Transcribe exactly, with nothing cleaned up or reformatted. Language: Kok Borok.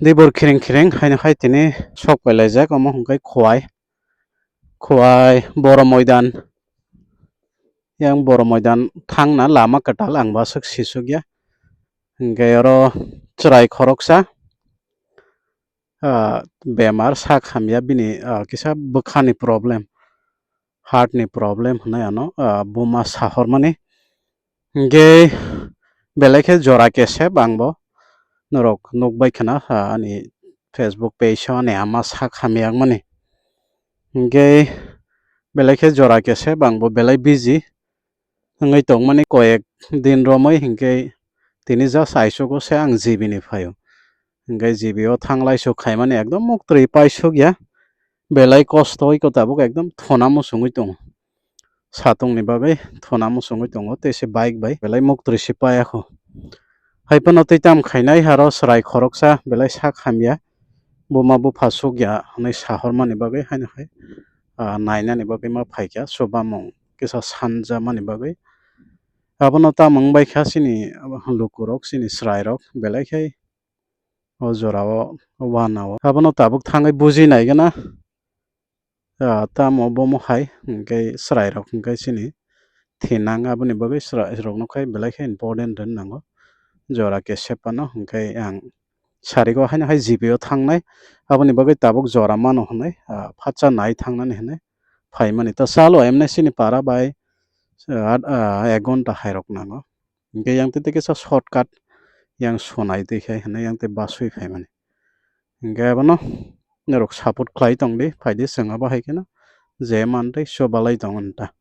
Dibor khiring khiring haino hai tini sok pailaijak, omo hwnkhe Khowai, Khowai Boro Moidan. Yang Boro Moidan thangna lama kwtal ang bo aswk sisukya. Hwnkhe oro chwrai khoroksa, ah, bemar sak hamya bini, ah, kisa bwkhani problem, heart ni problem hwnwi ano, ah, buma sahormani. Hwnkhe belai khe jora kesep ang bo norok nukbai khna, ah, ani Facebook page o ani ama sak hamya wngmani. Hwnkhe belai khe jora kesep ang bo belai busy wngwi tongmani, koyek din romwi hwnkhe tini just aichugo se ang G B ni phaio. Hwnkhe G B o thanglai suk khaimani ekdom muktwi paisukya. Belai kosto oi ko tabuk ekdom thona muchungwi tongo. Satungni bagwi thona muchungwi tongo tei se bike bai belai muktwi se paiya kho. Hai phano tei tam khainai aro chwrai khoroksa belai sak hamya. Buma bupha sukya hwnwi sahormani bagwi haino hai, ah, nainani bagwi ma phaikha chubamung kisa sanjamani bagwi. Abono tamo wngbai kha chini lukurok, chini chwrairok belai khe o jorao uanao. Abono tabuk thangwi buji naigwna, ah, tamo bomo hai hwnkhe chwrairok hwnkhe chini thinang, aboni bagwi chwrairokno khai belai khe important rwna nango. Jora kesep phano hwnkhe ang sarigo haino hai G B o thangnai, aboni bagwi tabuk jora mano hwnwi, ah, phatsa nai thangnani hwnwi phaimani. Ta chalo emne chini para bai, ah, ah, ek ghonta hairok nango. Hwnkhe yang tei tei kisa shortcut yang sonai twi khai hwnwi yang tei basui phaimani. Hwnkhe abono norok support khlai tongdi, phaidi chwng abo hai kheno je mantwi chubalai tongo nta.